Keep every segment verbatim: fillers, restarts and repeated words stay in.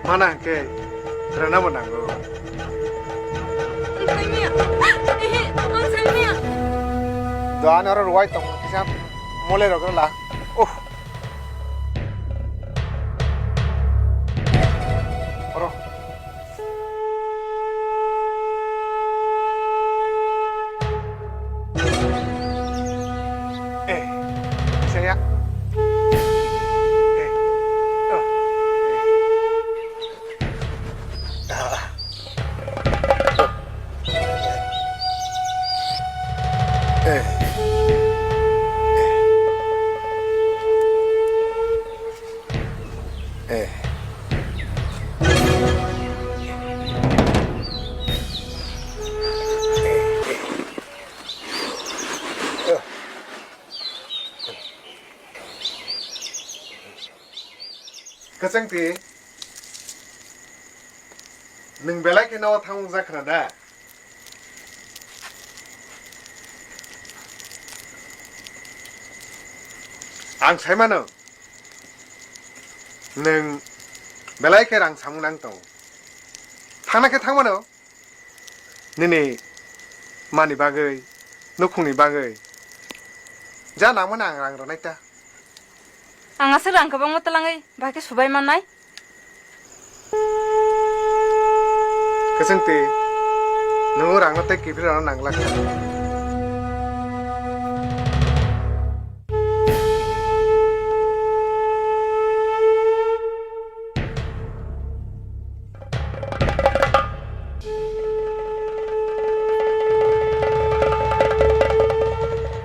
Mana hwnkhe rwnabo nango. Ang saimaya. Ehe, ang saimaya. Do ani oro ruwai tong kisa mole rok la. Oh. Oro. Eh, saya. Eh, oh, eh. Ah. Eh. Eh. Kwchwngtwi, nwng belai kheno thangmung jak khna da? Ang sai mano, nwng belai khe rang samung nang tongo. Thangna khe thang mano. Nini mani bagwi, nukhungni bagwi ja nangmani ang rang rwnai ta. Ang aswk rang kwbangma twlangwi bahai khe subai mannai. Kwchwngtwi, nwng o rangno tei kiphilrokno nang glak kha.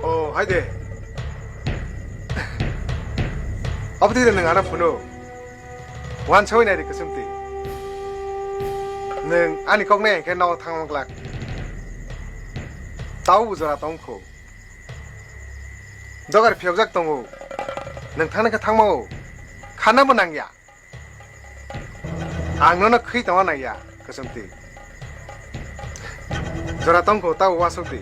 Oh, hai de. Abo twi de nwng ano phunu. Uansugwi nai di Kwchwngtwi. Nwng ani kok nai hwnkhe nogo thangma glak. Tau bo jora tong kho. Dogar phiyokjak tongo. Nwng thangna khe thangma o. Khanna bo nangya. Ang nono khwi tongna nangya, Kwchwngtwi. Jora tongkho, tabo uansukdi.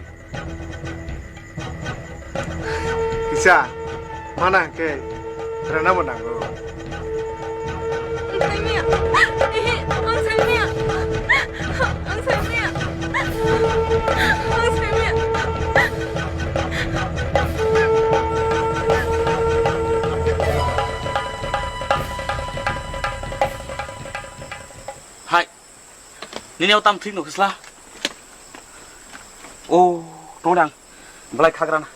Kisa, mana hwnkhe rwnabo nango. Ang saimaya. Ehe, ang saimaya. Ang saimaya. Ang saimaya. Hai. Nini o tam thik no khasla. O, tong dang. Belai khagra na.